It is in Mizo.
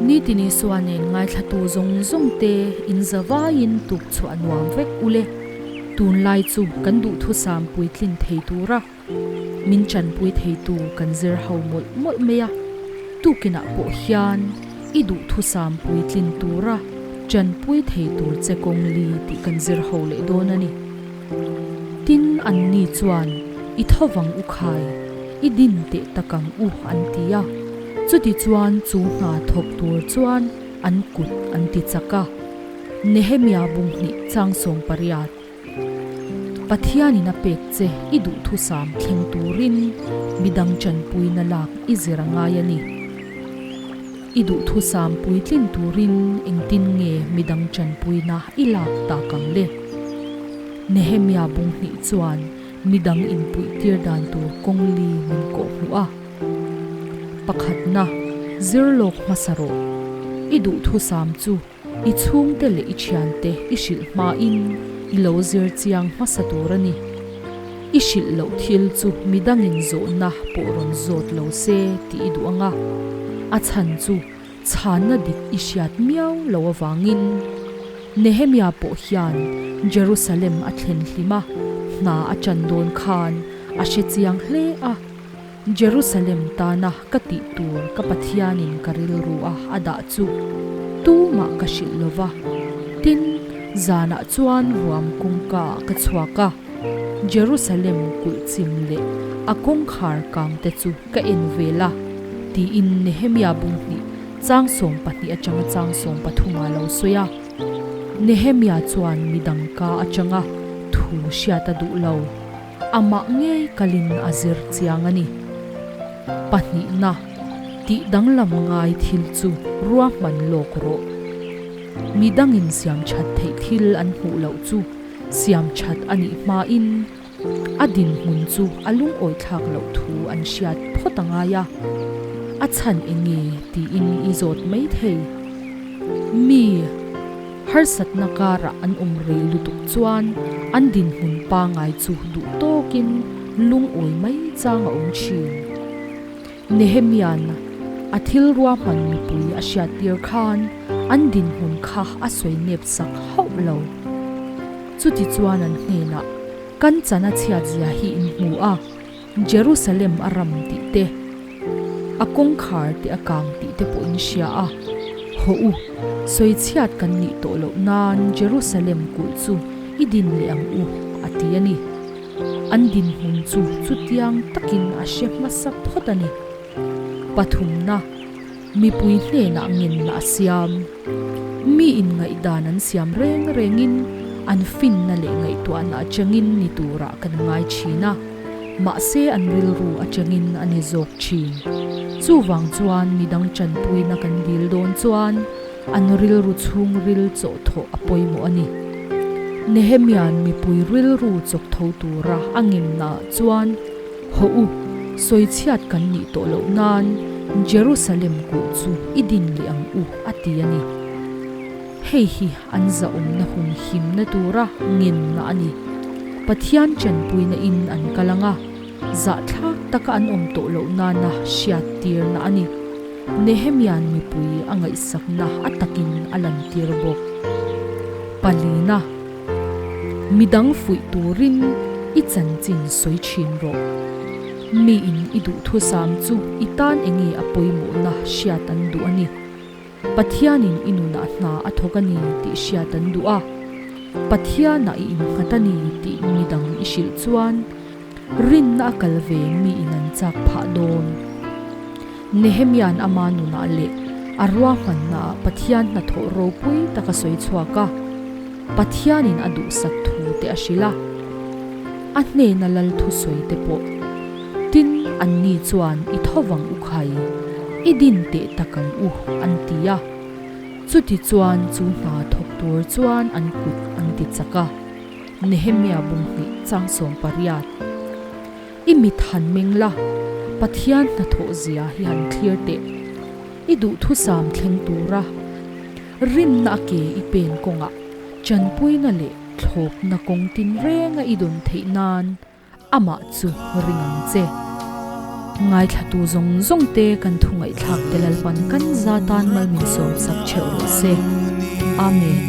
Nitin Isua nen ngaithlatu zawng zawng te in zavaiin tuk chhuah nuam vek ule. Tunlai chu kan duhthusam puitlin thei tura min chanpui theitu kan zir ho mawlh mawlh mai a, tukinah pawh hian i duhthusam puitlin tura chanpui thei tur che kawng li tih kan zir ho leh dawn a ni. Tin, anni chuan i thovang u khai, i din teh tak ang u an ti a, chutichuan chu hna thawk tur chuan an kut an ti chak a. Nehemia bunghnih chang 18. Pathianin a pek che i duhthusam thleng turin midang chanpuina lak i zir a ngai a ni. I duhthusam puitlin turin engtin nge midang chanpuina i lak tak ang le? Nehemia bunghnih chuan midang inpuihtir dan tur kawng li min kawhhmuh a. Pakhatna, zirlawk hmasa rawh. I duhthusam chu I chhungte leh i thiante i hrilh hmain i lo zir chiang hmasa tur a ni. I hrilh loh thil chu midangin zawhna pawh rawn zawt lo se tih i duh ang a, a chhan chu chhanna dik i hriat miau lo avangin. Nehemia pawh hian Jerusalem a thlen hlim a, hna a ṭan dawn khan a hre chiang hle a. Jerusalem tana ka tih tur ka Pathianin ka rilru a a dah chu tumah ka hrilh lo va. Tin, zanah chuan ruam kawngka ah ka chhuak a, Jerusalem kulh chim leh a kawngkhar kang te chu ka en vel a, tiin Nehemia bunghnih chang 12 atanga chang 13 ah lo sawi a. Nehemia chuan midang ka atanga thu hriat a duh lo. Amah ngei kalin a zir chiang a ni. Pahnihna, tih danglam ngai thil chu ruahman lawk rawh. Mi dangin siam that theih thil an hmuh loh chu siam that a nih hmain a dinhmun chu a lungawithlak loh thu an hriat phawt a ngai a. A chhan enge tiin i zawt mai thei. Mi. Harsatna karah an awm rei lutuk chuan an dinhmun pangai chu duh tawkin lungawi mai chang a awm thin. Nehemia'n a thil ruahman mipui a hriattir khan an dinhmun kha a sawi nep sak hauh lo. Chutichuan an hnenah, Kan chan a chhiatzia hi in hmu a, Jerusalem a ram tih te, a kawngkhar te a kang tih te pawh in hria a, Hawh u, sawichhiat kan nih tawh loh nan Jerusalem kulh chu i din leh ang u, a ti a ni. An dinhmun chu chutiang takin a hre hmasa phawt a ni. Pathumna, mipui hnenah ngenna a siam. Mi inngaihdan an siam reng rengin an finna leh ngaihtuahna atangin ni turah kan ngai thin a, mahse an rilru atangin a ni zawk thin. Chuvang chuan midang tanpuina kan dil dawn chuan an rilru chhungril chawhthawh a pawimawh a ni. Nehemia'n mipui rilru chawktho tura a ngennaah chuan, Hawh u, sawichhiat kan nih tawh loh nan Jerusalem kulh chu i din leh ang u, a ti a ni. Hei hi an zahawmna hun himna tura ngenna a ni. Pathian chanpuina in an kal ang a, zahthlak taka an awm tawh loh nana hriattirna a ni. Nehemia'n mipui a ngaihsakna a takin a lantir bawk. Palina. Midang fuih turin i chanchin sawi thin rawh. Miin i duhthusam chu i tan enge a pawimawhna hriat an duh a ni. Pathianin i nunah hna a thawk a ni tih hriat an duh a. Pathianah i innghat a ni tih midang i hrilh chuan rinna a kal ve miin an chak phah dawn. Nehemia'n ama nunah leh a ruahmannaah Pathian hnathawh ropui tak a sawi chhuak a, Pathianin a duhsak thu te a hrilh a, a hnena lal thusawi te pawh. Tin, anni chuan i thovang u khai, i din teh tak ang u, an ti a. Chuti chuan chu hna thawk tur chuan an kut an ti chak a. Nehemia bunghnih chang 18. I mit han meng la, Pathian hnathawh zia hi han thlir teh. I duhthusam thleng tura rinna a ke i pen kawngah chanpuina leh thlawpna kawng tinrenga i dawn theih nan. Amah chu ring ang che. Ngaithlatu zawng zawng te kan thu ngaihthlak te Lalpan kan za tan mal min sawm sak theuh rawh se. Amen.